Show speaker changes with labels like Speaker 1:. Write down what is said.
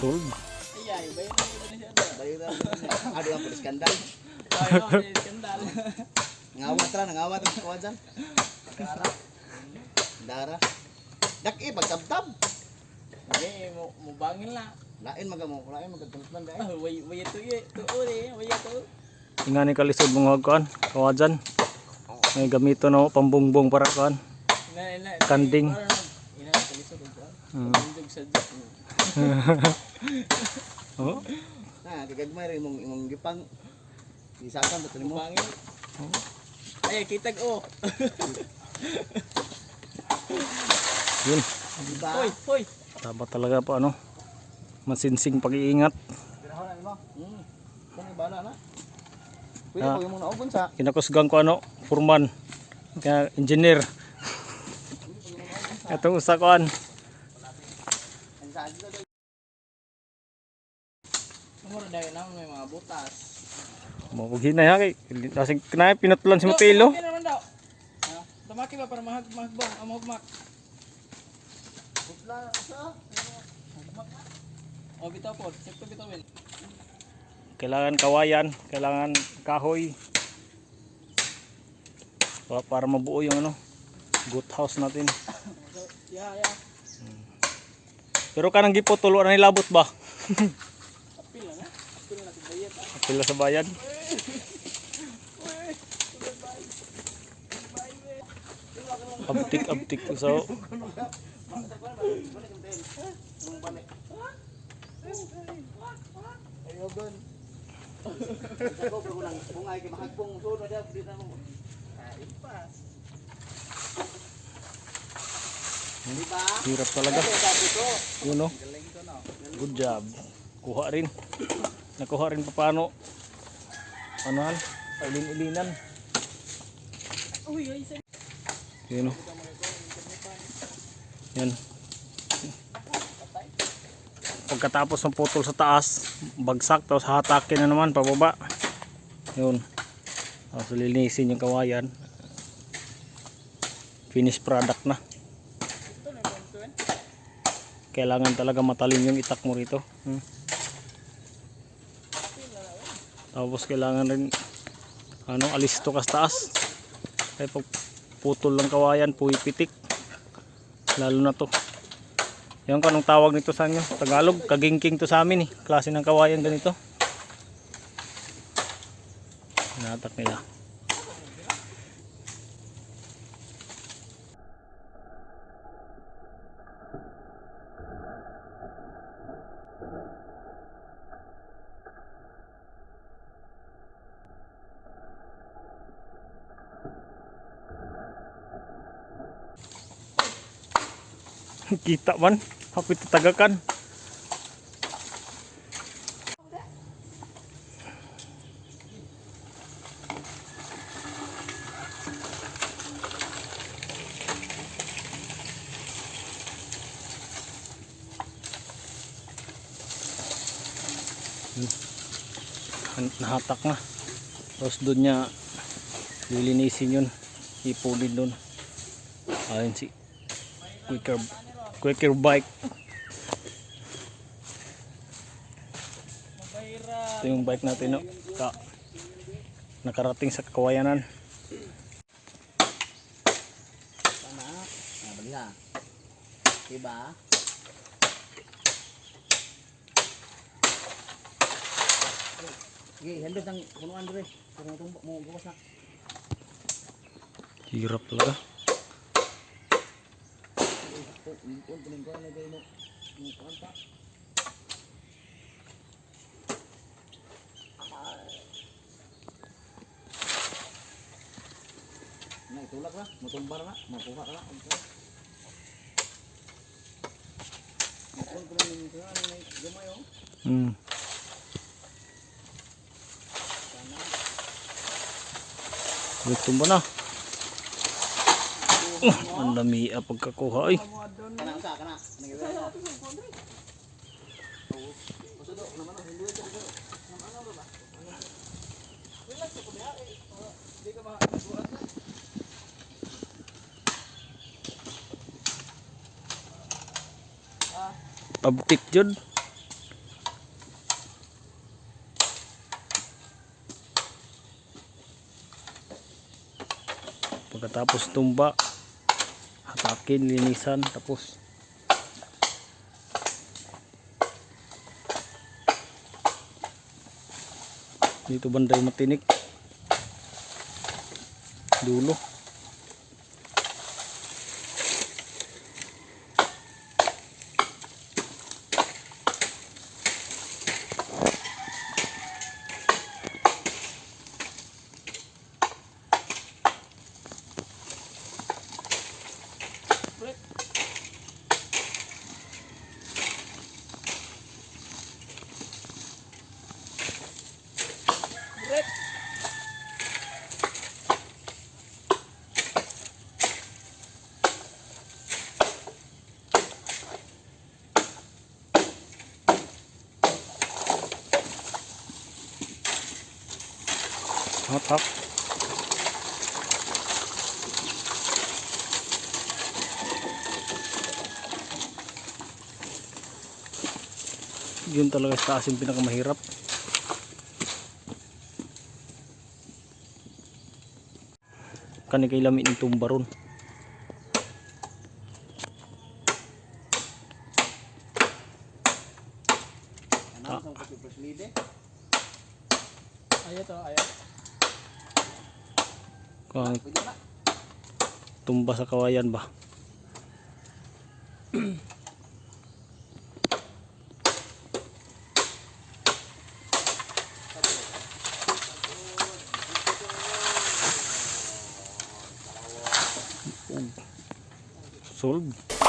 Speaker 1: Solve.
Speaker 2: Ay, bayaran mo na siya.
Speaker 3: Bayra. Ado ang pulis skandal.
Speaker 2: Ay, skandal.
Speaker 3: Ngawat ra, nangawat ang kuwan dyan. Dara. Dara. Dak-i pagtabtab.
Speaker 2: Okay, mo mo bangin la.
Speaker 3: Lain maga mo, lain maga tungtlan dai.
Speaker 2: Ah, way way to ye, to ore, way to.
Speaker 1: Ingani kalisod mga kuan, kawajan. May gamito na pambungbong para kuan.
Speaker 2: Ina ina.
Speaker 1: Kanding.
Speaker 2: Ina kalisod og kuan. Kanding sa
Speaker 1: Oh,
Speaker 3: Na, kagagmay ra imong imong gipang gisakan ba nimo?
Speaker 2: bangin. Ay, kitag oh.
Speaker 1: yun.
Speaker 3: Diba?
Speaker 2: Hoy, hoy.
Speaker 1: Dapat talaga po ano, masinsing pag-iingat.
Speaker 3: Tirahon na nimo. Kung ibala na. Pwede
Speaker 1: Ah.
Speaker 3: ko imong naugon sa.
Speaker 1: Kinakusgan ko ano, foreman, kaya engineer. Itong usa kuan.
Speaker 3: Ang sa adto dai.
Speaker 2: Mura dahil naman may mga butas.
Speaker 1: Mo hinay ha kay kasing kinay pinatulan si Matilo.
Speaker 2: Tumaki naman daw. Ah, tumaki ba para mahag mahagbong, ang mahugmak.
Speaker 3: Putla sa.
Speaker 2: O bitaw po, sakto bitaw win.
Speaker 1: Kailangan kawayan, kailangan kahoy. Para mabuo yung ano, good house natin.
Speaker 2: So, yeah, yeah.
Speaker 1: Pero kanang giputol wala nilabot ba?
Speaker 2: Apil na na. Apil na tibayat.
Speaker 1: Apila sa bayan. Abtik abtik so.
Speaker 3: Ayogon. Sa ko pero lang bungay kay mahagbong suno dia di na mo.
Speaker 2: Kain pa.
Speaker 3: Diba?
Speaker 1: Hirap talaga.
Speaker 3: Sabi ko.
Speaker 1: Yun no.
Speaker 3: Galing ko no.
Speaker 1: Good job. Kuha rin. Nakuha rin pa paano. Ano han? Pailin-ilinan.
Speaker 2: Uy, ay sa
Speaker 1: Yun no. Yan. Pagkatapos ng putol sa taas, bagsak tapos hatakin na naman pababa. Yun. Tapos lilinisin yung kawayan. Finished product na.
Speaker 2: ito na yung tuwen.
Speaker 1: Kailangan talaga matalim yung itak mo rito. Tapos kailangan rin ano, alisto ka sa taas. Kaya pag putol lang kawayan, puwipitik. Lalo na to. Yan kung anong tawag nito sa inyo. Tagalog, kagingking to sa amin eh. Klase ng kawayan ganito. Hinatak nila. Kita man. Hapit tatagakan. Nahatak na. Tapos doon niya lilinisin yun. Ipunin doon. Ayun si Quicker Quicker bike.
Speaker 2: Mabayra.
Speaker 1: Ito yung bike natin, no? Nakarating sa kawayanan.
Speaker 3: Tama. Ah, bali ha. Diba? Sige, handot ang punuan dire. Kung tumbo mo gawas na.
Speaker 1: Hirap talaga.
Speaker 3: Lingkon kuning ko na mo. Mo kuan pa. Na itulak na, mutumbar na, makuha ka na. Lingkon kuning ko na gamay oh.
Speaker 1: Uy, tumba na. Oh, ang dami ah, pagkakuha ay.
Speaker 3: Kana usa kana. Kana
Speaker 1: Abtik jud. Pagkatapos tumba, hatakin, linisan, tapos dito banda yung matinik dulo.
Speaker 2: Break. Break.
Speaker 1: Hatak. Yun talaga sa taas yung pinakamahirap. Kani kay lami ng tumba ron.
Speaker 3: Ano sa kasi first lead eh?
Speaker 2: Ayaw to, ayaw.
Speaker 1: Kung
Speaker 3: Pwede na.
Speaker 1: tumba sa kawayan ba? Solve.